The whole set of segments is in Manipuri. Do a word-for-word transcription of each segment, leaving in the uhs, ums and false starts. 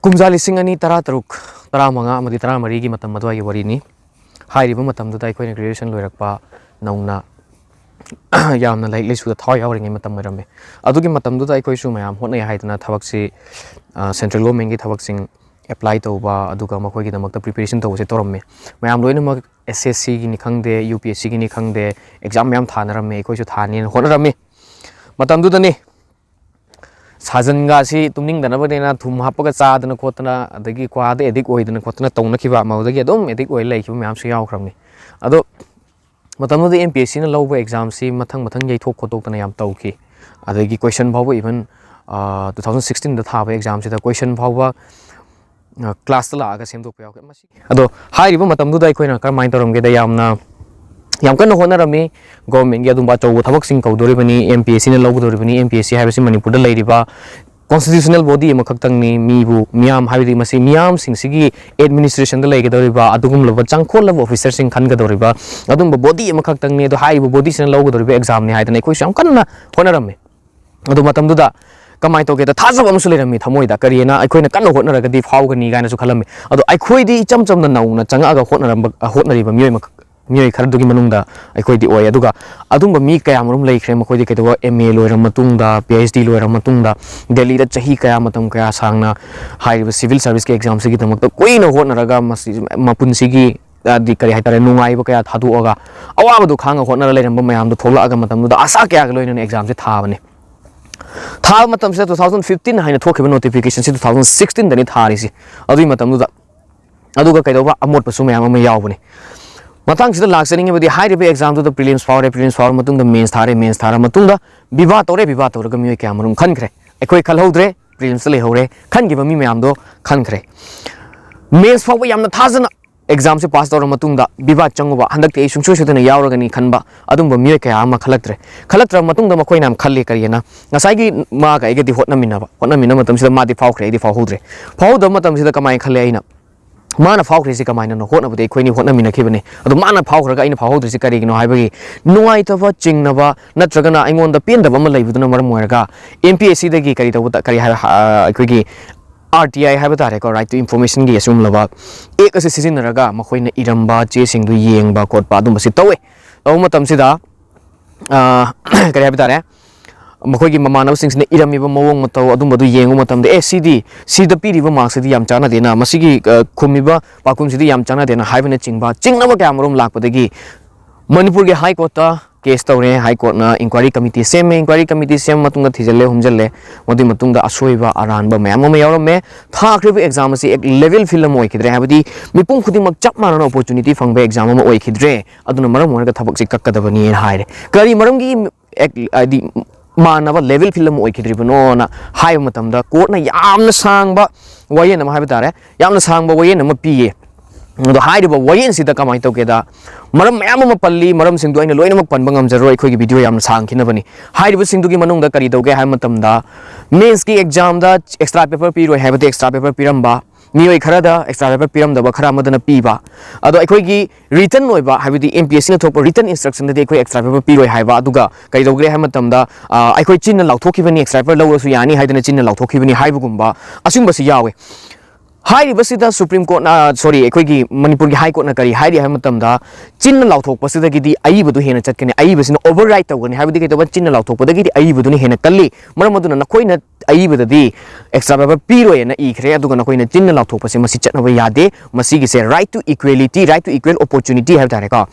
ꯀꯨꯝꯖꯥ ꯂꯤꯁꯤꯡ ꯑꯅꯤ ꯇꯔꯥ ꯇꯔꯨꯛ, ꯇꯔꯥ ꯃꯉꯥ ꯑꯃꯗꯤ ꯇꯔꯥ ꯃꯔꯤꯒꯤ ꯃꯇꯝ ꯑꯗꯨꯋꯥꯏꯒꯤ ꯋꯥꯔꯤꯅꯤ꯫ ꯍꯥꯏꯔꯤꯕ ꯃꯇꯝꯗꯨꯗ ꯑꯩꯈꯣꯏꯅ graduation ꯂꯣꯏꯔꯛꯄ ꯅꯧꯅ ꯌꯥꯝꯅ ꯂꯥꯏꯔꯤꯛ ꯂꯥꯏꯁꯨꯗ ꯊꯋꯥꯏ ꯌꯥꯎꯔꯤꯉꯩ ꯃꯇꯝ ꯑꯣꯏꯔꯝꯃꯤ꯫ ꯑꯗꯨꯒꯤ ꯃꯇꯝꯗꯨꯗ ꯑꯩꯈꯣꯏꯁꯨ ꯃꯌꯥꯝ ꯍꯣꯠꯅꯩ ꯍꯥꯏꯗꯅ ꯊꯕꯛꯁꯤ, ꯑ, central governmentꯀꯤ ꯊꯕꯛꯁꯤꯡ apply ꯇꯧꯕ, ꯑꯗꯨꯒ ꯃꯈꯣꯏꯒꯤꯗꯃꯛꯇ preparation ꯇꯧꯕꯁꯦ ꯇꯧꯔꯝꯃꯤ꯫ ꯃꯌꯥꯝ ꯂꯣꯏꯅꯃꯛ SSCꯒꯤꯅꯤ ꯈꯪꯗꯦ, UPSCꯒꯤꯅꯤ ꯈꯪꯗꯦ, exam ꯃꯌꯥꯝ ꯊꯥꯅꯔꯝꯃꯤ꯫ ꯑꯩꯈꯣꯏꯁꯨ ꯊꯥꯅꯤꯅ ꯍꯣꯠꯅꯔꯝꯃꯤ꯫ ꯃꯇꯝꯗꯨꯗꯅꯤ ꯁꯥꯖꯟꯒꯁꯤ ꯇꯨꯝꯅꯤꯡꯗꯅꯕꯅꯤꯅ ꯊꯨꯝ ꯍꯥꯞꯄꯒ ꯆꯥꯗꯅ ꯈꯣꯠꯇꯅ, ꯑꯗꯒꯤ ꯀ꯭ꯋꯥꯗ addict ꯑꯣꯏꯗꯅ ꯈꯣꯠꯇꯅ ꯇꯧꯅꯈꯤꯕ, ꯃꯗꯨꯗꯒꯤ ꯑꯗꯨꯝ addict ꯑꯣꯏ ꯂꯩꯈꯤꯕ ꯃꯌꯥꯝꯁꯨ ꯌꯥꯎꯈ꯭ꯔꯕꯅꯤ꯫ ꯑꯗꯣ ꯃꯇꯝꯗꯨꯗ MPSCꯅ ꯂꯧꯕ examꯁꯤ ꯃꯊꯪ ꯃꯊꯪ ꯌꯩꯊꯣꯛ ꯈꯣꯠꯇꯣꯛꯇꯅ ꯌꯥꯝ ꯇꯧꯈꯤ꯫ ꯑꯗꯒꯤ question ꯐꯥꯎꯕ even, ꯑ, two thousand sixteenꯗ ꯊꯥꯕ examꯁꯤꯗ question ꯐꯥꯎꯕ, ꯑ, classꯇ ꯂꯥꯛꯑꯒ ꯁꯦꯝꯗꯣꯛꯄ ꯌꯥꯎꯈꯤ꯫ ꯃꯁꯤ, ꯑꯗꯣ ꯍꯥꯏꯔꯤꯕ ꯃꯇꯝꯗꯨꯗ ꯑꯩꯈꯣꯏꯅ ꯀꯔꯝꯍꯥꯏꯅ ꯇꯧꯔꯝꯒꯦꯗ, ꯌꯥꯝꯅ, ꯌꯥꯝ ꯀꯟꯅ ꯍꯣꯠꯅꯔꯝꯃꯤ꯫ Governmentꯀꯤ ꯑꯗꯨꯝꯕ ꯑꯆꯧꯕ ꯊꯕꯛꯁꯤꯡ ꯀꯧꯗꯣꯔꯤꯕꯅꯤ, MPSCꯅ ꯂꯧꯒꯗꯧꯔꯤꯕꯅꯤ꯫ MPSC ꯍꯥꯏꯕꯁꯤ ꯃꯅꯤꯄꯨꯔꯗ ꯂꯩꯔꯤꯕ constitutional body ꯑꯃꯈꯛꯇꯪꯅꯤ꯫ ꯃꯤꯕꯨ, ꯃꯤꯌꯥꯝ ꯍꯥꯏꯕꯗꯤ ꯃꯁꯤ ꯃꯤꯌꯥꯝꯁꯤꯡꯁꯤꯒꯤ administrationꯗ ꯂꯩꯒꯗꯧꯔꯤꯕ ꯑꯗꯨꯒꯨꯝꯂꯕ ꯆꯥꯡꯈꯣꯠꯂꯕ officerꯁꯤꯡ ꯈꯟꯒꯗꯧꯔꯤꯕ ꯑꯗꯨꯝꯕ body ꯑꯃꯈꯛꯇꯪꯅꯤ꯫ ꯑꯗꯣ ꯍꯥꯏꯔꯤꯕ bodyꯁꯤꯅ ꯂꯧꯒꯗꯧꯔꯤꯕ examꯅꯤ ꯍꯥꯏꯗꯅ ꯑꯩꯈꯣꯏꯁꯨ ꯌꯥꯝ ꯀꯟꯅ ꯍꯣꯠꯅꯔꯝꯃꯤ꯫ ꯑꯗꯨ ꯃꯇꯝꯗꯨꯗ ꯀꯃꯥꯏꯅ ꯇꯧꯒꯦꯗ, ꯊꯥꯖꯕ ꯑꯃꯁꯨ ꯂꯩꯔꯝꯃꯤ ꯊꯃꯣꯏꯗ, ꯀꯔꯤ ꯍꯥꯏꯅ, ꯑꯩꯈꯣꯏꯅ ꯀꯟꯅ ꯍꯣꯠꯅꯔꯒꯗꯤ ꯐꯥꯎꯒꯅꯤ ꯀꯥꯏꯅꯁꯨ ꯈꯜꯂꯝꯃꯤ꯫ ꯑꯗꯣ ꯑꯩꯈꯣꯏꯗꯤ ꯏꯆꯝ ꯆꯝꯅ ꯅꯧꯅ ꯆꯪꯉꯛꯑꯒ ꯍꯣꯠꯅꯔꯝꯕ, ꯍꯣꯠꯅꯔꯤꯕ ꯃꯤꯑꯣꯏ ꯃꯈ-, ꯃꯤꯑꯣꯏ ꯈꯔꯗꯨꯒꯤ ꯃꯅꯨꯡꯗ ꯑꯩꯈꯣꯏꯗꯤ ꯑꯣꯏ꯫ ꯑꯗꯨꯒ ꯑꯗꯨꯝꯕ ꯃꯤ ꯀꯌꯥꯃꯔꯨꯝ ꯂꯩꯈ꯭ꯔꯦ, ꯃꯈꯣꯏꯗꯤ ꯀꯩꯗꯧꯕ, MA ꯂꯣꯏꯔ ꯃꯇꯨꯡꯗ, PhD ꯂꯣꯏꯔ ꯃꯇꯨꯡꯗ, ꯗꯦꯜꯂꯤꯗ ꯆꯍꯤ ꯀꯌꯥ, ꯃꯇꯝ ꯀꯌꯥ ꯁꯥꯡꯅ ꯍꯥꯏꯔꯤꯕ civil serviceꯀꯤ examꯁꯤꯒꯤꯗꯃꯛꯇ ꯀꯨꯏꯅ ꯍꯣꯠꯅꯔꯒ, ꯃꯁꯤ ꯃꯄꯨꯟꯁꯤꯒꯤ, ꯍꯥꯏꯗꯤ, ꯀꯔꯤ ꯍꯥꯏꯇꯥꯔꯦ, ꯅꯨꯡꯉꯥꯏꯕ ꯀꯌꯥ ꯊꯥꯗꯣꯛꯑꯒ, ꯑꯋꯥꯕꯗꯨ ꯈꯥꯡꯉ ꯍꯣꯠꯅꯔ ꯂꯩꯔꯝꯕ ꯃꯌꯥꯝꯗꯣ ꯊꯣꯛꯂꯛꯑꯒ ꯃꯇꯝꯗꯨꯗ ꯑꯁꯥ ꯀꯌꯥꯒ ꯂꯣꯏꯅꯅ examꯁꯦ ꯊꯥꯕꯅꯤ꯫ ꯊꯥꯕ ꯃꯇꯝꯁꯤꯗ two thousand fifteen ꯍꯥꯏꯅ ꯊꯣꯛꯈꯤꯕ notificationꯁꯤ two thousand sixteenꯗꯅꯤ ꯊꯥꯔꯤꯁꯤ꯫ ꯑꯗꯨꯒꯤ ꯃꯇꯝꯗꯨꯗ, ꯑꯗꯨꯒ ꯀꯩꯗꯧꯕ, ꯑꯃꯣꯠꯄꯁꯨ ꯃꯌꯥꯝ ꯑꯃ ꯌꯥꯎꯕꯅꯤ꯫ ꯃꯇꯥꯡꯁꯤꯗ ꯂꯥꯛꯆꯅꯤꯡꯉꯤꯕꯗꯤ, ꯍꯥꯏꯔꯤꯕ examꯗꯨꯗ prelims ꯐꯥꯎꯔꯦ, prelims ꯐꯥꯎꯔ ꯃꯇꯨꯡꯗ mains ꯊꯥꯔꯦ, mains ꯊꯥꯔ ꯃꯇꯨꯡꯗ ꯕꯤꯕꯥ ꯇꯧꯔꯦ, ꯕꯤꯕꯥ ꯇꯧꯔꯒ ꯃꯤꯑꯣꯏ ꯀꯌꯥ ꯃꯔꯨꯝ ꯈꯟꯈ꯭ꯔꯦ꯫ ꯑꯩꯈꯣꯏ ꯈꯜꯍꯧꯗ꯭ꯔꯦ, prelimsꯇ ꯂꯩꯍꯧꯔꯦ, ꯈꯟꯈꯤꯕ ꯃꯤ ꯃꯌꯥꯝꯗꯣ ꯈꯟꯈ꯭ꯔꯦ꯫ Mains ꯐꯥꯎꯕ ꯌꯥꯝꯅ ꯊꯥꯖꯅ examꯁꯦ pass ꯇꯧꯔ ꯃꯇꯨꯡꯗ ꯕꯤꯕꯥ ꯆꯪꯉꯨꯕ, ꯍꯟꯗꯛꯇꯤ ꯑꯩ ꯁꯨꯡꯁꯣꯏ ꯁꯣꯏꯗꯅ ꯌꯥꯎꯔꯒꯅꯤ ꯈꯟꯕ ꯑꯗꯨꯝꯕ ꯃꯤꯑꯣꯏ ꯀꯌꯥ ꯑꯃ ꯈꯜꯂꯛꯇ꯭ꯔꯦ꯫ ꯈꯜꯂꯛꯇ꯭ꯔꯕ ꯃꯇꯨꯡꯗ ꯃꯈꯣꯏꯅ ꯌꯥꯝ ꯈꯜꯂꯦ, ꯀꯔꯤꯒꯤꯅ, ꯉꯁꯥꯏꯒꯤ ꯃꯥꯒ ꯑꯩꯒꯗꯤ ꯍꯣꯠꯅꯃꯤꯟꯅꯕ, ꯍꯣꯠꯅꯃꯤꯟꯅꯕ ꯃꯇꯝꯁꯤꯗ ꯃꯥꯗꯤ ꯐꯥꯎꯈ꯭ꯔꯦ, ꯑꯩꯗꯤ ꯐꯥꯎꯍꯧꯗ꯭ꯔꯦ꯫ ꯐꯥꯎꯍꯧꯗꯕ ꯃꯇꯝꯁꯤꯗ ꯀꯃꯥꯏꯅ ꯈꯜꯂꯦ ꯑꯩꯅ? ꯃꯥꯅ ꯐꯥꯎꯈ꯭ꯔꯤꯁꯤ ꯀꯃꯥꯏꯅꯅꯣ? ꯍꯣꯠꯅꯕꯗꯤ ꯑꯩꯈꯣꯏꯅꯤ ꯍꯣꯠꯅꯃꯤꯟꯅꯈꯤꯕꯅꯤ, ꯑꯗꯣ ꯃꯥꯅ ꯐꯥꯎꯈ꯭ꯔꯒ ꯑꯩꯅ ꯐꯥꯎꯍꯧꯗ꯭ꯔꯤꯁꯤ ꯀꯔꯤꯒꯤꯅꯣ ꯍꯥꯏꯕꯒꯤ ꯅꯨꯡꯉꯥꯏꯇꯕ, ꯆꯤꯡꯅꯕ ꯅꯠꯇ꯭ꯔꯒꯅ ꯑꯩꯉꯣꯟꯗ ꯄꯦꯟꯗꯕ ꯑꯃ ꯂꯩꯕꯗꯨꯅ ꯃꯔꯝ ꯑꯣꯏꯔꯒ, MPSCꯗꯒꯤ ꯀꯔꯤ ꯇꯧꯕ ꯇ-, ꯀꯔꯤ ꯍꯥꯏ-, ꯑ, ꯑꯩꯈꯣꯏꯒꯤ ꯑꯥꯔ ꯇꯤ ꯑꯥꯏ ꯍꯥꯏꯕ ꯇꯥꯔꯦꯀꯣ, Right to Informationꯒꯤ ꯑꯁꯤꯒꯨꯝꯂꯕ ꯑꯦꯛ ꯑꯁꯤ ꯁꯤꯖꯤꯟꯅꯔꯒ ꯃꯈꯣꯏꯅ ꯏꯔꯝꯕ ꯆꯦꯁꯤꯡꯗꯨ ꯌꯦꯡꯕ ꯈꯣꯠꯄ ꯑꯗꯨꯝꯕꯁꯤ ꯇꯧꯋꯦ꯫ ꯇꯧꯕ ꯃꯇꯝꯁꯤꯗ, ꯑ, ꯀꯔꯤ ꯍꯥꯏꯕ ꯇꯥꯔꯦ, ꯃꯈꯣꯏꯒꯤ ꯃꯃꯥꯟꯅꯕꯁꯤꯡꯁꯤꯅ ꯏꯔꯝꯃꯤꯕ ꯃꯑꯣꯡ ꯃꯇꯧ ꯑꯗꯨꯝꯕꯗꯨ ꯌꯦꯡꯕ ꯃꯇꯝꯗ, "ꯑꯦ, ꯁꯤꯗꯤ, ꯁꯤꯗ ꯄꯤꯔꯤꯕ ꯃꯥꯔꯛꯁꯤꯗꯤ ꯌꯥꯝ ꯆꯥꯟꯅꯗꯦꯅ, ꯃꯁꯤꯒꯤ, ꯑ, ꯈꯨꯝꯃꯤꯕ ꯄꯥꯎꯈꯨꯝꯁꯤꯗꯤ ꯌꯥꯝ ꯆꯥꯟꯅꯗꯦꯅ" ꯍꯥꯏꯕꯅꯆꯤꯡꯕ ꯆꯤꯡꯅꯕ ꯀꯌꯥ ꯃꯔꯨꯝ ꯂꯥꯛꯄꯗꯒꯤ ꯃꯅꯤꯄꯨꯔꯒꯤ ꯍꯥꯏ ꯀꯣꯔꯠꯇ ꯀꯦꯁ ꯇꯧꯔꯦ꯫ ꯍꯥꯏ ꯀꯣꯔꯠꯅ ꯏꯟꯀ꯭ꯋꯥꯏꯔꯤ ꯀꯃꯤꯇꯤ ꯁꯦꯝꯃꯦ꯫ ꯏꯟꯀ꯭ꯋꯥꯏꯔꯤ ꯀꯃꯤꯇꯤ ꯁꯦꯝꯃ ꯃꯇꯨꯡꯗ ꯊꯤꯖꯤꯜꯂꯦ, ꯍꯨꯝꯖꯤꯜꯂꯦ꯫ ꯃꯗꯨꯒꯤ ꯃꯇꯨꯡꯗ ꯑꯁꯣꯏꯕ ꯑꯔꯥꯟꯕ ꯃꯌꯥꯝ ꯑꯃ ꯌꯥꯎꯔꯝꯃꯦ꯫ ꯊꯥꯈ꯭ꯔꯤꯕ ꯑꯦꯛꯖꯥꯝ ꯑꯁꯤ ꯂꯦꯕꯦꯜ ꯐꯤꯜ ꯑꯃ ꯑꯣꯏꯈꯤꯗ꯭ꯔꯦ, ꯍꯥꯏꯕꯗꯤ ꯃꯤꯄꯨꯝ ꯈꯨꯗꯤꯡꯃꯛ ꯆꯞ ꯃꯥꯟꯅꯅ ꯑꯣꯄꯣꯔꯆꯨꯅꯤꯇꯤ ꯐꯪꯕ ꯑꯦꯛꯖꯥꯝ ꯑꯃ ꯑꯣꯏꯈꯤꯗ꯭ꯔꯦ꯫ ꯑꯗꯨꯅ ꯃꯔꯝ ꯑꯣꯏꯔꯒ ꯊꯕꯛꯁꯤ ꯀꯛꯀꯗꯕꯅꯤ ꯍꯥꯏꯔꯦ꯫ ꯀꯔꯤ ꯃꯔꯝꯒꯤ ꯑꯦꯛ-, ꯍꯥꯏꯗꯤ ꯃꯥꯟꯅꯕ ꯂꯦꯕꯦꯜ ꯐꯤꯜ ꯑꯃ ꯑꯣꯏꯈꯤꯗ꯭ꯔꯤꯕꯅꯣꯅ ꯍꯥꯏꯕ ꯃꯇꯝꯗ, ꯀꯣꯔꯠꯅ ꯌꯥꯝꯅ ꯁꯥꯡꯕ ꯋꯥꯌꯦꯜ ꯑꯃ ꯍꯥꯏꯕ ꯇꯥꯔꯦ, ꯌꯥꯝꯅ ꯁꯥꯡꯕ ꯋꯥꯌꯦꯜ ꯑꯃ ꯄꯤꯌꯦ꯫ ꯑꯗꯣ ꯍꯥꯏꯔꯤꯕ ꯋꯥꯌꯦꯜꯁꯤꯗ ꯀꯃꯥꯏꯅ ꯇꯧꯒꯦꯗ, ꯃꯔꯝ ꯃꯌꯥꯝ ꯑꯃ ꯄꯜꯂꯤ, ꯃꯔꯝꯁꯤꯡꯗꯨ ꯑꯩꯅ ꯂꯣꯏꯅꯃꯛ ꯄꯟꯕ ꯉꯝꯖꯔꯣꯏ, ꯑꯩꯈꯣꯏꯒꯤ ꯚꯤꯗꯤꯑꯣ ꯌꯥꯝꯅ ꯁꯥꯡꯈꯤꯅꯕꯅꯤ꯫ ꯍꯥꯏꯔꯤꯕꯁꯤꯡꯗꯨꯒꯤ ꯃꯅꯨꯡꯗ ꯀꯔꯤ ꯇꯧꯒꯦ ꯍꯥꯏꯕ ꯃꯇꯝꯗ, ꯃꯦꯟꯁꯀꯤ ꯑꯦꯛꯖꯥꯝꯗ ꯑꯦꯛꯁꯇ꯭ꯔꯥ ꯄꯦꯄꯔ ꯄꯤꯔꯣꯏ ꯍꯥꯏꯕꯗꯤ ꯑꯦꯛꯁꯇ꯭ꯔꯥ ꯄꯦꯄꯔ ꯄꯤꯔꯝꯕ, ꯃꯤꯑꯣꯏ ꯈꯔꯗ ꯑꯦꯛꯁꯇ꯭ꯔꯥ ꯄꯦꯄꯔ ꯄꯤꯔꯝꯗꯕ ꯈꯔ ꯑꯃꯗꯅ ꯄꯤꯕ꯫ ꯑꯗꯣ ꯑꯩꯈꯣꯏꯒꯤ ꯔꯤꯇꯟ ꯑꯣꯏꯕ, ꯍꯥꯏꯕꯗꯤ ꯑꯦꯝ ꯄꯤ ꯑꯦꯁ ꯁꯤꯅ ꯊꯣꯛꯄ ꯔꯤꯇꯟ ꯏꯟꯁꯇ꯭ꯔꯛꯁꯟꯗꯗꯤ ꯑꯩꯈꯣꯏ ꯑꯦꯛꯁꯇ꯭ꯔꯥ ꯄꯦꯄꯔ ꯄꯤꯔꯣꯏ ꯍꯥꯏꯕ꯫ ꯑꯗꯨꯒ ꯀꯔꯤ ꯇꯧꯒꯦ ꯍꯥꯏꯕ ꯃꯇꯝꯗ, ꯑ, ꯑꯩꯈꯣꯏ ꯆꯤꯟꯅ ꯂꯥꯎꯊꯣꯛꯈꯤꯕꯅꯤ, ꯑꯦꯛꯁꯇ꯭ꯔꯥ ꯄꯦꯄꯔ ꯂꯧꯔꯁꯨ ꯌꯥꯅꯤ ꯍꯥꯏꯗꯅ ꯆꯤꯟꯅ ꯂꯥꯎꯊꯣꯛꯈꯤꯕꯅꯤ ꯍꯥꯏꯕꯒꯨꯝꯕ ꯑꯁꯤꯒꯨꯝꯕꯁꯤ ꯌꯥꯎꯋꯦ꯫ ꯍꯥꯏꯔꯤꯕꯁꯤꯗ ꯁꯨꯄ꯭ꯔꯤꯝ ꯀꯣꯔꯠꯅ, ꯁꯣꯔꯤ, ꯑꯩꯈꯣꯏꯒꯤ ꯃꯅꯤꯄꯨꯔꯒꯤ ꯍꯥꯏ ꯀꯣꯔꯠꯅ ꯀꯔꯤ ꯍꯥꯏꯔꯤ ꯍꯥꯏꯕ ꯃꯇꯝꯗ, ꯆꯤꯟꯅ ꯂꯥꯎꯊꯣꯛꯄꯁꯤꯗꯒꯤꯗꯤ ꯑꯏꯕꯗꯨ ꯍꯦꯟꯅ ꯆꯠꯀꯅꯤ, ꯑꯏꯕꯁꯤꯅ ꯑꯣꯚꯔ ꯔꯥꯏꯠ ꯇꯧꯒꯅꯤ꯫ ꯍꯥꯏꯕꯗꯤ ꯀꯩꯗꯧꯕ? ꯆꯤꯟꯅ ꯂꯥꯎꯊꯣꯛꯄꯗꯒꯤꯗꯤ ꯑꯏꯕꯗꯨꯅ ꯍꯦꯟꯅ ꯀꯜꯂꯤ꯫ ꯃꯔꯝ ꯑꯗꯨꯅ ꯅꯈꯣꯏꯅ ꯑꯏꯕꯗꯗꯤ ꯑꯦꯛꯁꯇ꯭ꯔꯥ ꯄꯦꯄꯔ ꯄꯤꯔꯣꯏꯅ ꯏꯈ꯭ꯔꯦ, ꯑꯗꯨꯒ ꯅꯈꯣꯏꯅ ꯆꯤꯟꯅ ꯂꯥꯎꯊꯣꯛꯄꯁꯦ, ꯃꯁꯤ ꯆꯠꯅꯕ ꯌꯥꯗꯦ꯫ ꯃꯁꯤꯒꯤꯁꯦ right to equality, right to equal opportunity ꯍꯥꯏꯕ ꯇꯥꯔꯦꯀꯣ,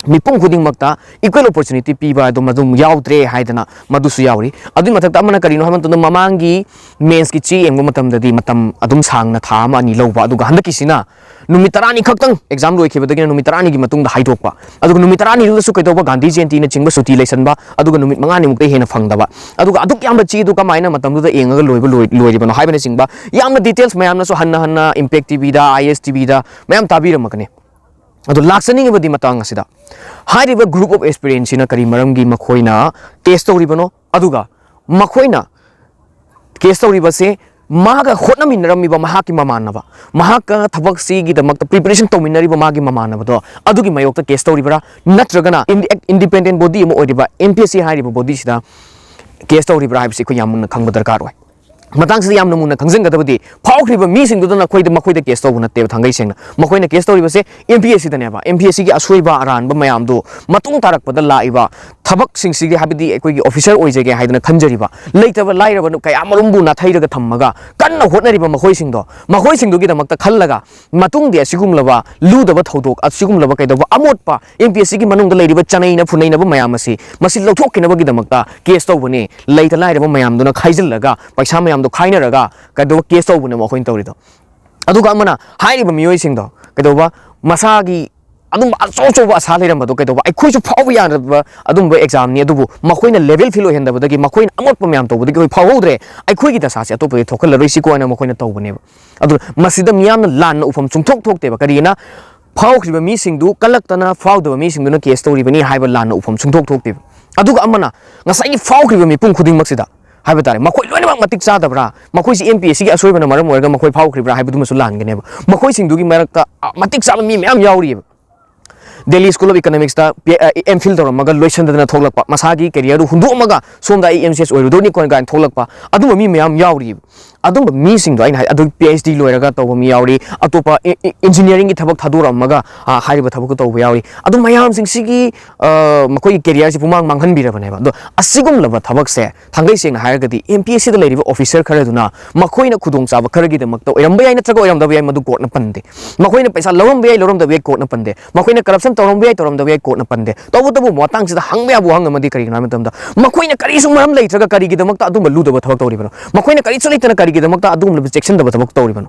ꯃꯤꯄꯨꯝ ꯈꯨꯗꯤꯡꯃꯛꯇ ꯏꯀ꯭ꯋꯦꯜ ꯑꯣꯄꯣꯔꯆꯨꯅꯤꯇꯤ ꯄꯤꯕ ꯑꯗꯨꯝ, ꯑꯗꯨꯝ ꯌꯥꯎꯗ꯭ꯔꯦ ꯍꯥꯏꯗꯅ ꯃꯗꯨꯁꯨ ꯌꯥꯎꯔꯤ꯫ ꯑꯗꯨꯒꯤ ꯃꯊꯛꯇ ꯑꯃꯅ ꯀꯔꯤꯅꯣ ꯍꯥꯏꯕ ꯃꯇꯝꯗ, ꯃꯃꯥꯡꯒꯤ ꯃꯦꯟꯁꯀꯤ ꯆꯦ ꯌꯦꯡꯕ ꯃꯇꯝꯗꯗꯤ ꯃꯇꯝ ꯑꯗꯨꯝ ꯁꯥꯡꯅ, ꯊꯥ ꯑꯃ ꯑꯅꯤ ꯂꯧꯕ, ꯑꯗꯨꯒ ꯍꯟꯗꯛꯀꯤꯁꯤꯅ ꯅꯨꯃꯤꯠ ꯇꯔꯥꯅꯤ ꯈꯛꯇꯪ, ꯑꯦꯛꯖꯥꯝ ꯂꯣꯏꯈꯤꯕꯗꯒꯤꯅ ꯅꯨꯃꯤꯠ ꯇꯔꯥꯅꯤꯒꯤ ꯃꯇꯨꯡꯗ ꯍꯥꯏꯗꯣꯛꯄ, ꯑꯗꯨꯒ ꯅꯨꯃꯤꯠ ꯇꯔꯥꯅꯤꯗꯨꯗꯁꯨ ꯀꯩꯗꯧꯕ? ꯒꯥꯟꯙꯤ ꯖꯌꯟꯇꯤꯅꯆꯤꯡꯕ ꯁꯨꯇꯤ ꯂꯩꯁꯟꯕ, ꯑꯗꯨꯒ ꯅꯨꯃꯤꯠ ꯃꯉꯥꯅꯤꯃꯨꯛꯇ ꯍꯦꯟꯅ ꯐꯪꯗꯕ, ꯑꯗꯨꯒ ꯑꯗꯨꯛ ꯌꯥꯝꯕ ꯆꯦꯗꯨ ꯀꯃꯥꯏꯅ ꯃꯇꯝꯗꯨꯗ ꯌꯦꯡꯉꯒ ꯂꯣꯏꯕ ꯂꯣꯏ-, ꯂꯣꯏꯔꯤꯕꯅꯣ ꯍꯥꯏꯕꯅꯆꯤꯡꯕ ꯌꯥꯝꯅ ꯗꯤꯇꯦꯜꯁ ꯃꯌꯥꯝꯅꯁꯨ ꯍꯟꯅ ꯍꯟꯅ ꯏꯝꯄꯦꯛ ꯇꯤ ꯚꯤꯗ, ꯑꯥꯏ ꯑꯦꯁ ꯇꯤ ꯚꯤꯗ ꯃꯌꯥꯝ ꯇꯥꯕꯤꯔꯝꯃꯒꯅꯤ꯫ ꯑꯗꯣ ꯂꯥꯛꯆꯅꯤꯡꯉꯤꯕꯗꯤ ꯃꯇꯥꯡ ꯑꯁꯤꯗ, ꯍꯥꯏꯔꯤꯕ group of aspirantꯁꯤꯅ ꯀꯔꯤ ꯃꯔꯝꯒꯤ ꯃꯈꯣꯏꯅ ꯀꯦꯁ ꯇꯧꯔꯤꯕꯅꯣ? ꯑꯗꯨꯒ ꯃꯈꯣꯏꯅ ꯀꯦꯁ ꯇꯧꯔꯤꯕꯁꯦ ꯃꯥꯒ ꯍꯣꯠꯅꯃꯤꯟꯅꯔꯝꯃꯤꯕ ꯃꯍꯥꯛꯀꯤ ꯃꯃꯥꯟꯅꯕ, ꯃꯍꯥꯛꯀ ꯊꯕꯛꯁꯤꯒꯤꯗꯃꯛꯇ ꯄ꯭ꯔꯤꯄꯦꯔꯦꯁꯟ ꯇꯧꯃꯤꯟꯅꯔꯤꯕ ꯃꯥꯒꯤ ꯃꯃꯥꯟꯅꯕꯗꯣ, ꯑꯗꯨꯒꯤ ꯃꯥꯌꯣꯛꯇ ꯀꯦꯁ ꯇꯧꯔꯤꯕ꯭ꯔꯥ? ꯅꯠꯇ꯭ꯔꯒꯅ ꯏꯟꯗꯤ-, ꯏꯟꯗꯤꯄꯦꯟꯗꯦꯟ ꯕꯣꯗꯤ ꯑꯃ ꯑꯣꯏꯔꯤꯕ ꯑꯦꯝ ꯄꯤ ꯑꯦꯁ ꯁꯤ ꯍꯥꯏꯔꯤꯕ ꯕꯣꯗꯤꯁꯤꯗ ꯀꯦꯁ ꯇꯧꯔꯤꯕ꯭ꯔꯥ ꯍꯥꯏꯕꯁꯤ ꯑꯩꯈꯣꯏ ꯌꯥꯝ ꯃꯨꯟꯅ ꯈꯪꯕ ꯗꯔꯀꯥꯔ ꯑꯣꯏ꯫ ꯃꯇꯥꯡꯁꯤꯗ ꯌꯥꯝꯅ ꯃꯨꯟꯅ ꯈꯪꯖꯤꯟꯒꯗꯕꯗꯤ, ꯐꯥꯎꯈ꯭ꯔꯤꯕ ꯃꯤꯁꯤꯡꯗꯨꯗ ꯅꯈꯣꯏꯗ, ꯃꯈꯣꯏꯗ ꯀꯦꯁ ꯇꯧꯕ ꯅꯠꯇꯦꯕ꯫ ꯊꯥꯡꯒꯩ ꯁꯦꯡꯅ ꯃꯈꯣꯏꯅ ꯀꯦꯁ ꯇꯧꯔꯤꯕꯁꯦ ꯑꯦꯝ ꯄꯤ ꯑꯦꯁ ꯁꯤꯗꯅꯦꯕ꯫ ꯑꯦꯝ ꯄꯤ ꯑꯦꯁ ꯁꯤꯒꯤ ꯑꯁꯣꯏꯕ ꯑꯔꯥꯟꯕ ꯃꯌꯥꯝꯗꯨ ꯃꯇꯨꯡ ꯇꯥꯔꯛꯄꯗ ꯂꯥꯛꯏꯕ ꯊꯕꯛꯁꯤꯡꯁꯤꯒꯤ, ꯍꯥꯏꯕꯗꯤ ꯑꯩꯈꯣꯏꯒꯤ ꯑꯣꯐꯤꯁꯔ ꯑꯣꯏꯖꯒꯦ ꯍꯥꯏꯗꯅ ꯈꯟꯖꯔꯤꯕ ꯂꯩꯇꯕ ꯂꯥꯏꯔꯕ ꯀꯌꯥ ꯃꯔꯨꯝꯕꯨ ꯅꯥꯊꯩꯔꯒ ꯊꯝꯃꯒ ꯀꯟꯅ ꯍꯣꯠꯅꯔꯤꯕ ꯃꯈꯣꯏꯁꯤꯡꯗꯣ, ꯃꯈꯣꯏꯁꯤꯡꯗꯨꯒꯤꯗꯃꯛꯇ ꯈꯜꯂꯒ ꯃꯇꯨꯡꯗꯤ ꯑꯁꯤꯒꯨꯝꯂꯕ ꯂꯨꯗꯕ ꯊꯧꯗꯣꯛ, ꯑꯁꯤꯒꯨꯝꯂꯕ ꯀꯩꯗꯧꯕ ꯑꯃꯣꯠꯄ ꯑꯦꯝ ꯄꯤ ꯑꯦꯁ ꯁꯤꯒꯤ ꯃꯅꯨꯡꯗ ꯂꯩꯔꯤꯕ ꯆꯅꯩꯅ ꯐꯨꯅꯩꯅꯕ ꯃꯌꯥꯝ ꯑꯁꯤ, ꯃꯁꯤ ꯂꯧꯊꯣꯛꯈꯤꯅꯕꯒꯤꯗꯃꯛꯇ ꯀꯦꯁ ꯇꯧꯕꯅꯤ꯫ ꯂꯩꯇ ꯂꯥꯏꯔꯕ ꯃꯌꯥꯝꯗꯨꯅ ꯈꯥꯏꯖꯤꯜꯂꯒ ꯄꯩꯁꯥ ꯃꯌꯥꯝꯗꯣ ꯈꯥꯏꯅꯔꯒ ꯀꯩꯗꯧꯕ ꯀꯦꯁ ꯇꯧꯕꯅꯦꯕ ꯑꯩꯈꯣꯏꯅ ꯇꯧꯔꯤꯗꯣ꯫ ꯑꯗꯨꯒ ꯑꯃꯅ ꯍꯥꯏꯔꯤꯕ ꯃꯤꯑꯣꯏꯁꯤꯡꯗꯣ ꯀꯩꯗꯧꯕ ꯃꯁꯥꯒꯤ ꯑꯗꯨꯝꯕ ꯑꯆꯧ ꯑꯆꯧꯕ ꯑꯁꯥ ꯂꯩꯔꯝꯕꯗꯣ ꯀꯩꯗꯧꯕ ꯑꯩꯈꯣꯏꯁꯨ ꯐꯥꯎꯕ ꯌꯥꯗꯕ ꯑꯗꯨꯝꯕ ꯑꯦꯛꯖꯥꯝꯅꯤ, ꯑꯗꯨꯕꯨ ꯃꯈꯣꯏꯅ ꯂꯦꯚꯦꯜ ꯐꯤꯜ ꯑꯣꯏꯍꯟꯗꯕꯗꯒꯤ ꯃꯈꯣꯏꯅ ꯑꯃꯣꯠꯄ ꯃꯌꯥꯝ ꯇꯧꯕꯗꯒꯤ ꯑꯩꯈꯣꯏ ꯐꯥꯎꯍꯧꯗ꯭ꯔꯦ, ꯑꯩꯈꯣꯏꯒꯤ ꯗꯁꯥꯁꯦ ꯑꯇꯣꯞꯄꯗꯤ ꯊꯣꯛꯍꯜꯂꯔꯣꯏ ꯁꯤꯀꯣ ꯍꯥꯏꯅ ꯃꯈꯣꯏꯅ ꯇꯧꯕꯅꯦꯕ꯫ ꯑꯗꯨ ꯃꯁꯤꯗ ꯃꯤꯌꯥꯝꯅ ꯂꯥꯟꯅ ꯎꯐꯝ ꯁꯨꯡꯊꯣꯛ ꯊꯣꯛꯇꯦꯕ꯫ ꯀꯔꯤꯒꯤꯅ? ꯐꯥꯎꯈ꯭ꯔꯤꯕ ꯃꯤꯁꯤꯡꯗꯨ ꯀꯜꯂꯛꯇꯅ ꯐꯥꯎꯗꯕ ꯃꯤꯁꯤꯡꯗꯨꯅ ꯀꯦꯁ ꯇꯧꯔꯤꯕꯅꯤ ꯍꯥꯏꯕ ꯂꯥꯟꯅ ꯎꯐꯝ ꯁꯨꯡꯊꯣꯛ ꯊꯣꯛꯇꯦꯕ꯫ ꯑꯗꯨꯒ ꯑꯃꯅ ꯉꯁꯥꯏꯒꯤ ꯐꯥꯎꯈ꯭ꯔꯤꯕ ꯃꯤꯄꯨꯝ ꯈꯨꯗꯤꯡꯃꯛꯁꯤꯗ ꯍꯥꯏꯕ ꯇꯥꯔꯦ, ꯃꯈꯣꯏ ꯂꯣꯏꯅꯃꯛ ꯃꯇꯤꯛ ꯆꯥꯗꯕ꯭ꯔꯥ, ꯃꯈꯣꯏꯁꯤ ꯑꯦꯝ ꯄꯤ ꯑꯦꯁ ꯁꯤꯒꯤ ꯑꯁꯣꯏꯕꯅ ꯃꯔꯝ ꯑꯣꯏꯔꯒ ꯃꯈꯣꯏ ꯐꯥꯎꯈ꯭ꯔꯤꯕ꯭ꯔꯥ ꯍꯥꯏꯕꯗꯨꯃꯁꯨ ꯂꯥꯟꯒꯅꯦꯕ꯫ ꯃꯈꯣꯏꯁꯤꯡꯗꯨꯒꯤ ꯃꯔꯛꯇ, ꯑ, ꯃꯇꯤꯛ ꯆꯥꯕ ꯃꯤ ꯃꯌꯥꯝ ꯌꯥꯎꯔꯤꯑꯕ꯫ ꯗꯦꯜꯂꯤ ꯁ꯭ꯀꯨꯜ ꯑꯣꯐ ꯏꯀꯣꯅꯣꯃꯤꯛꯁꯇ ꯄꯤ-, ꯑ, ꯑꯦꯝ ꯐꯤꯜ ꯇꯧꯔꯝꯃꯒ ꯂꯣꯏꯁꯤꯟꯗꯗꯅ ꯊꯣꯛꯂꯛꯄ, ꯃꯁꯥꯒꯤ ꯀꯦꯔꯤꯌꯔꯗꯨ ꯍꯨꯟꯗꯣꯛꯑꯝꯃꯒ ꯁꯣꯝꯗ ꯑꯩ ꯑꯦꯝ ꯁꯤ ꯑꯦꯁ ꯑꯣꯏꯔꯨꯗꯣꯏꯅꯤ ꯀꯣꯟꯅ ꯀꯥꯏꯅ ꯊꯣꯛꯂꯛꯄ, ꯑꯗꯨꯝꯕ ꯃꯤ ꯃꯌꯥꯝ ꯌꯥꯎꯔꯤꯕ꯫ ꯑꯗꯨꯝꯕ ꯃꯤꯁꯤꯡꯗꯣ ꯑꯩꯅ ꯍꯥꯏ, ꯑꯗꯨ ꯄꯤ ꯑꯩꯆ ꯗꯤ ꯂꯣꯏꯔꯒ ꯇꯧꯕ ꯃꯤ ꯌꯥꯎꯔꯤ, ꯑꯇꯣꯞꯄ ꯏ-, ꯏ-, ꯏꯟꯖꯤꯅꯤꯌꯥꯔꯤꯡꯒꯤ ꯊꯕꯛ ꯊꯥꯗꯣꯔꯛꯑꯝꯃꯒ, ꯑ, ꯍꯥꯏꯔꯤꯕ ꯊꯕꯛꯇꯨ ꯇꯧꯕ ꯌꯥꯎꯔꯤ꯫ ꯑꯗꯨ ꯃꯌꯥꯝꯁꯤꯡꯁꯤꯒꯤ, ꯑ, ꯃꯈꯣꯏꯒꯤ ꯀꯦꯔꯤꯌꯔꯁꯤ ꯄꯨꯃꯥꯡ ꯃꯥꯡꯍꯟꯕꯤꯔꯕꯅꯦꯕ꯫ ꯑꯗꯣ ꯑꯁꯤꯒꯨꯝꯂꯕ ꯊꯕꯛꯁꯦ ꯊꯥꯡꯒꯩ ꯁꯦꯡꯅ ꯍꯥꯏꯔꯒꯗꯤ ꯑꯦꯝ ꯄꯤ ꯑꯦꯁ ꯁꯤꯗ ꯂꯩꯔꯤꯕ ꯑꯣꯐꯤꯁꯔ ꯈꯔꯗꯨꯅ ꯃꯈꯣꯏꯅ ꯈꯨꯗꯣꯡꯆꯥꯕ ꯈꯔꯒꯤꯗꯃꯛꯇ ꯑꯣꯏꯔꯝꯕ ꯌꯥꯏ, ꯅꯠꯇ꯭ꯔꯒ ꯑꯣꯏꯔꯝꯗꯕ ꯌꯥꯏ, ꯃꯗꯨ ꯀꯣꯔꯠꯅ ꯄꯟꯗꯦ꯫ ꯃꯈꯣꯏꯅ ꯄꯩꯁꯥ ꯂꯧꯔꯝꯕ ꯌꯥꯏ, ꯂꯧꯔꯝꯗꯕ ꯌꯥꯏ, ꯀꯣꯔꯠꯅ ꯄꯟꯗꯦ꯫ ꯃꯈꯣꯏꯅ ꯀꯔꯞꯁꯟ ꯇꯧꯔꯝꯕ ꯌꯥꯏ, ꯇꯧꯔꯝꯗꯕ ꯌꯥꯏ, ꯀꯣꯔꯠꯅ ꯄꯟꯗꯦ꯫ ꯇꯧꯕꯇꯕꯨ ꯃꯇꯥꯡꯁꯤꯗ ꯍꯪꯕ ꯌꯥꯕ ꯋꯥꯍꯪ ꯑꯃꯗꯤ ꯀꯔꯤꯒꯤꯅꯣ ꯍꯥꯏꯕ ꯃꯇꯝꯗ, ꯃꯈꯣꯏꯅ ꯀꯔꯤꯁꯨ ꯃꯔꯝ ꯂꯩꯇ꯭ꯔꯒ ꯀꯔꯤꯒꯤꯗꯃꯛꯇ ꯑꯗꯨꯝꯕ ꯂꯨꯗꯕ ꯊꯕꯛ ꯇꯧꯔꯤꯕꯅꯣ? ꯃꯈꯣꯏꯅ ꯀꯔꯤꯁꯨ ꯂꯩꯇꯅ ꯀꯔꯤꯒꯤꯗꯃꯛꯇ ꯑꯗꯨꯒꯨꯝꯂꯕ ꯆꯦꯛꯁꯤꯟꯗꯕ ꯊꯕꯛ ꯇꯧꯔꯤꯕꯅꯣ?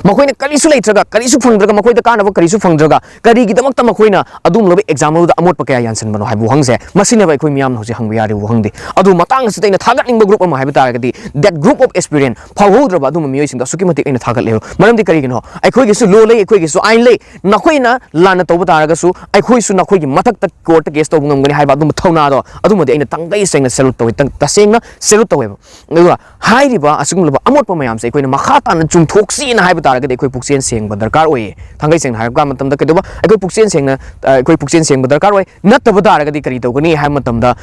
ꯃꯈꯣꯏꯅ ꯀꯔꯤꯁꯨ ꯂꯩꯇ꯭ꯔꯒ, ꯀꯔꯤꯁꯨ ꯐꯪꯗ꯭ꯔꯒ, ꯃꯈꯣꯏꯗ ꯀꯥꯟꯅꯕ ꯀꯔꯤꯁꯨ ꯐꯪꯗ꯭ꯔꯒ, ꯀꯔꯤꯒꯤꯗꯃꯛꯇ ꯃꯈꯣꯏꯅ ꯑꯗꯨꯒꯨꯝꯂꯕ ꯑꯦꯛꯖꯥꯝ ꯑꯗꯨꯗ ꯑꯃꯣꯠꯄ ꯀꯌꯥ ꯌꯥꯟꯁꯤꯟꯕꯅꯣ ꯍꯥꯏꯕ ꯋꯥꯍꯪꯁꯦ, ꯃꯁꯤꯅꯦꯕ ꯑꯩꯈꯣꯏ ꯃꯤꯌꯥꯝꯅ ꯍꯧꯖꯤꯛ ꯍꯪꯕ ꯌꯥꯔꯤꯕ ꯋꯥꯍꯪꯗꯤ꯫ ꯑꯗꯨ ꯃꯇꯥꯡ ꯑꯁꯤꯗ ꯑꯩꯅ ꯊꯥꯒꯠꯅꯤꯡꯕ ꯒ꯭ꯔꯨꯞ ꯑꯃ ꯍꯥꯏꯕ ꯇꯥꯔꯒꯗꯤ, that group of aspirant, ꯐꯥꯎꯍꯧꯗ꯭ꯔꯕ ꯑꯗꯨꯝꯕ ꯃꯤꯑꯣꯏꯁꯤꯡꯗꯣ ꯑꯁꯨꯛꯀꯤ ꯃꯇꯤꯛ ꯑꯩꯅ ꯊꯥꯒꯠꯂꯦꯕ꯫ ꯃꯔꯝꯗꯤ ꯀꯔꯤꯒꯤꯅꯣ? ꯑꯩꯈꯣꯏꯒꯤꯁꯨ ꯂꯣ ꯂꯩ, ꯑꯩꯈꯣꯏꯒꯤꯁꯨ ꯑꯥꯏꯟ ꯂꯩ꯫ ꯅꯈꯣꯏꯅ ꯂꯥꯟꯅ ꯇꯧꯕ ꯇꯥꯔꯒꯁꯨ ꯑꯩꯈꯣꯏꯁꯨ ꯅꯈꯣꯏꯒꯤ ꯃꯊꯛꯇ ꯀꯣꯔꯠꯇ ꯀꯦꯁ ꯇꯧꯕ ꯉꯝꯒꯅꯤ ꯍꯥꯏꯕ ꯑꯗꯨꯝꯕ ꯊꯧꯅꯥꯗꯣ, ꯑꯗꯨꯃꯗꯤ ꯑꯩꯅ ꯇꯪꯒꯩ ꯁꯦꯡꯅ ꯁꯦꯂꯨꯠ ꯇꯧꯋꯤ, ꯇ-, ꯇꯁꯦꯡꯅ ꯁꯦꯂꯨꯠ ꯇꯧꯋꯦꯕ꯫ ꯑꯗꯨꯒ ꯍꯥꯏꯔꯤꯕ ꯑꯁꯤꯒꯨꯝꯂꯕ ꯑꯃꯣꯠꯄ ꯃꯌꯥꯝꯁꯦ ꯑꯩꯈꯣꯏꯅ ꯃꯈꯥ ꯇꯥꯅ ꯆꯨꯝꯊꯣꯛꯁꯤꯅ ꯍꯥꯏꯕ ꯇꯥꯔꯒꯗꯤ ꯑꯩꯈꯣꯏ ꯄꯨꯛꯆꯦꯜ ꯁꯦꯡꯕ ꯗꯔꯀꯥꯔ ꯑꯣꯏꯌꯦ꯫ ꯊꯥꯡꯒꯩ ꯁꯦꯡꯅ ꯍꯥꯏꯔꯛꯄ ꯃꯇꯝꯗ ꯀꯩꯗꯧꯕ ꯑꯩꯈꯣꯏ ꯄꯨꯛꯆꯦꯜ ꯁꯦꯡꯅ, ꯑ, ꯑꯩꯈꯣꯏ ꯄꯨꯛꯆꯦꯜ ꯁꯦꯡꯕ ꯗꯔꯀꯥꯔ ꯑꯣꯏ꯫ ꯅꯠꯇꯕ ꯇꯥꯔꯒꯗꯤ ꯀꯔꯤ ꯇꯧꯒꯅꯤ ꯍꯥꯏꯕ ꯃꯇꯝꯗ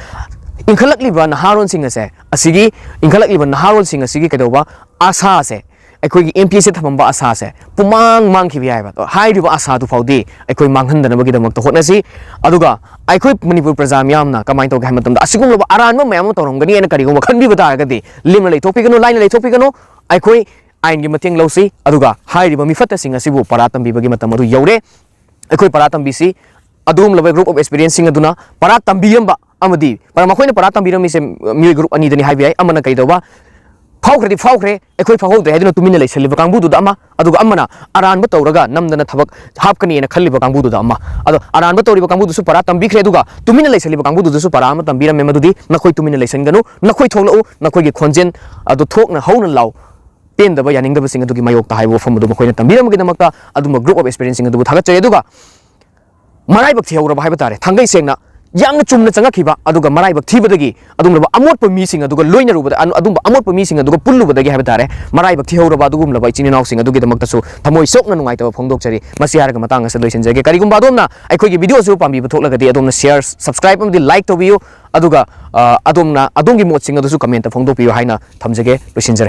ꯏꯟꯈꯠꯂꯛꯂꯤꯕ ꯅꯍꯥꯔꯣꯜꯁꯤꯡ ꯑꯁꯦ, ꯑꯁꯤꯒꯤ ꯏꯟꯈꯠꯂꯛꯂꯤꯕ ꯅꯍꯥꯔꯣꯜꯁꯤꯡ ꯑꯁꯤꯒꯤ ꯀꯩꯗꯧꯕ, ꯑꯥꯁꯥꯁꯦ, ꯑꯩꯈꯣꯏꯒꯤ ꯑꯦꯝ ꯄꯤ ꯑꯦꯁꯇ ꯊꯝꯃꯝꯕ ꯑꯥꯁꯥꯁꯦ ꯄꯨꯃꯥꯡ ꯃꯥꯡꯈꯤꯕ ꯌꯥꯏꯕ꯫ ꯑꯗꯣ ꯍꯥꯏꯔꯤꯕ ꯑꯥꯁꯥꯗꯨ ꯐꯥꯎꯗꯤ ꯑꯩꯈꯣꯏ ꯃꯥꯡꯍꯟꯗꯅꯕꯒꯤꯗꯃꯛꯇ ꯍꯣꯠꯅꯁꯤ꯫ ꯑꯗꯨꯒ ꯑꯩꯈꯣꯏ ꯃꯅꯤꯄꯨꯔ ꯄ꯭ꯔꯖꯥ ꯃꯤꯌꯥꯝꯅ ꯀꯃꯥꯏꯅ ꯇꯧꯒꯦ ꯍꯥꯏꯕ ꯃꯇꯝꯗ, ꯑꯁꯤꯒꯨꯝꯂꯕ ꯑꯔꯥꯟꯕ ꯃꯌꯥꯝ ꯑꯃ ꯇꯧꯔꯝꯒꯅꯤ ꯍꯥꯏꯅ ꯀꯔꯤꯒꯨꯝꯕ ꯈꯟꯕꯤꯕ ꯇꯥꯔꯒꯗꯤ, ꯂꯦꯝꯅ ꯂꯩꯊꯣꯛꯄꯤꯒꯅꯨ, ꯂꯥꯏꯅ ꯂꯩꯊꯣꯛꯄꯤꯒꯅꯨ꯫ ꯑꯩꯈꯣꯏ ꯑꯥꯏꯟꯒꯤ ꯃꯇꯦꯡ ꯂꯧꯁꯤ, ꯑꯗꯨꯒ ꯍꯥꯏꯔꯤꯕ ꯃꯤꯐꯠꯇꯁꯤꯡ ꯑꯁꯤꯕꯨ ꯄꯔꯥ ꯇꯝꯕꯤꯕꯒꯤ ꯃꯇꯝ ꯑꯗꯨ ꯌꯧꯔꯦ꯫ ꯑꯩꯈꯣꯏ ꯄꯔꯥ ꯇꯝꯕꯤꯁꯤ꯫ ꯑꯗꯨꯒꯨꯝꯂꯕ group of experienceꯁꯤꯡ ꯑꯗꯨꯅ ꯄꯔꯥ ꯇꯝꯕꯤꯔꯝꯕ ꯑꯃꯗꯤ ꯄꯔꯥ, ꯃꯈꯣꯏꯅ ꯄꯔꯥ ꯇꯝꯕꯤꯔꯝꯃꯤꯁꯦ ꯃꯤꯑꯣꯏ group ꯑꯅꯤꯗꯅꯤ ꯍꯥꯏꯕ ꯌꯥꯏ꯫ ꯑꯃꯅ ꯀꯩꯗꯧꯕ, ꯐꯥꯎꯈ꯭ꯔꯗꯤ ꯐꯥꯎꯈ꯭ꯔꯦ, ꯑꯩꯈꯣꯏ ꯐꯥꯎꯍꯧꯗ꯭ꯔꯦ ꯍꯥꯏꯗꯨꯅ ꯇꯨꯃꯤꯟꯅ ꯂꯩꯁꯜꯂꯤꯕ ꯀꯥꯡꯕꯨꯗꯨꯗ ꯑꯃ, ꯑꯗꯨꯒ ꯑꯃꯅ ꯑꯔꯥꯟꯕ ꯇꯧꯔꯒ ꯅꯝꯗꯅ ꯊꯕꯛ ꯍꯥꯞꯀꯅꯤꯅ ꯈꯜꯂꯤꯕ ꯀꯥꯡꯕꯨꯗꯨꯗ ꯑꯃ꯫ ꯑꯗꯣ ꯑꯔꯥꯟꯕ ꯇꯧꯔꯤꯕ ꯀꯥꯡꯕꯨꯗꯨꯁꯨ ꯄꯔꯥ ꯇꯝꯕꯤꯈ꯭ꯔꯦ, ꯑꯗꯨꯒ ꯇꯨꯃꯤꯟꯅ ꯂꯩꯁꯜꯂꯤꯕ ꯀꯥꯡꯕꯨꯗꯨꯗꯁꯨ ꯄꯔꯥ ꯑꯃ ꯇꯝꯕꯤꯔꯝꯃꯦ꯫ ꯃꯗꯨꯗꯤ ꯅꯈꯣꯏ ꯇꯨꯃꯤꯟꯅ ꯂꯩꯁꯟꯒꯅꯨ, ꯅꯈꯣꯏ ꯊꯣꯛꯂꯛꯎ, ꯅꯈꯣꯏꯒꯤ ꯈꯣꯟꯖꯦꯜ ꯑꯗꯨ ꯊꯣꯛꯅ ꯍꯧꯅ ꯂꯥꯎ, ꯄꯦꯟꯗꯕ, ꯌꯥꯅꯤꯡꯗꯕꯁꯤꯡ ꯑꯗꯨꯒꯤ ꯃꯥꯌꯣꯛꯇ ꯍꯥꯏꯕ ꯋꯥꯐꯝ ꯑꯗꯨ ꯃꯈꯣꯏꯅ ꯇꯝꯕꯤꯔꯝꯕꯒꯤꯗꯃꯛꯇ ꯑꯗꯨꯝꯕ group of experienceꯁꯤꯡ ꯑꯗꯨꯕꯨ ꯊꯥꯒꯠꯆꯔꯤ꯫ ꯑꯗꯨꯒ ꯃꯔꯥꯏꯕꯛ ꯊꯤꯍꯧꯔꯕ ꯍꯥꯏꯕ ꯇꯥꯔꯦ, ꯊꯥꯡꯒꯩ ꯁꯦꯡꯅ ꯌꯥꯝꯅ ꯆꯨꯝꯅ ꯆꯪꯉꯛꯈꯤꯕ, ꯑꯗꯨꯒ ꯃꯔꯥꯏꯕꯛ ꯊꯤꯕꯗꯒꯤ ꯑꯗꯨꯒꯨꯝꯂꯕ ꯑꯃꯣꯠꯄ ꯃꯤꯁꯤꯡ ꯑꯗꯨꯒ ꯂꯣꯏꯅꯔꯨꯕꯗ, ꯑꯗꯨꯝꯕ ꯑꯃꯣꯠꯄ ꯃꯤꯁꯤꯡ ꯑꯗꯨꯒ ꯄꯨꯜꯂꯨꯕꯗꯒꯤ ꯍꯥꯏꯕ ꯇꯥꯔꯦ, ꯃꯔꯥꯏꯕꯛ ꯊꯤꯍꯧꯔꯕ ꯑꯗꯨꯒꯨꯝꯂꯕ ꯏꯆꯤꯟ ꯏꯅꯥꯎꯁꯤꯡ ꯑꯗꯨꯒꯤꯗꯃꯛꯇꯁꯨ ꯊꯃꯣꯏ ꯁꯣꯛꯅ ꯅꯨꯡꯉꯥꯏꯇꯕ ꯐꯣꯡꯗꯣꯛꯆꯔꯤ꯫ ꯃꯁꯤ ꯍꯥꯏꯔꯒ ꯃꯇꯥꯡ ꯑꯁꯤꯗ ꯂꯣꯏꯁꯤꯟꯖꯒꯦ꯫ ꯀꯔꯤꯒꯨꯝꯕ ꯑꯗꯣꯝꯅ ꯑꯩꯈꯣꯏꯒꯤ video ꯑꯁꯤ ꯄꯥꯝꯕꯤꯕ ꯊꯣꯛꯂꯒꯗꯤ, ꯑꯗꯣꯝꯅ share, subscribe ꯑꯃꯗꯤ like ꯇꯧꯕꯤꯌꯨ꯫ ꯑꯗꯨꯒ ꯑ, ꯑꯗꯣꯝꯅ ꯑꯗꯣꯝꯒꯤ ꯃꯣꯠꯁꯤꯡ ꯑꯗꯨꯁꯨ commentꯇ ꯐꯣꯡꯗꯣꯛꯄꯤꯌꯨ ꯍꯥꯏꯅ ꯊꯝꯖꯒꯦ꯫ ꯂꯣꯏꯁꯤꯟꯖꯔꯦ꯫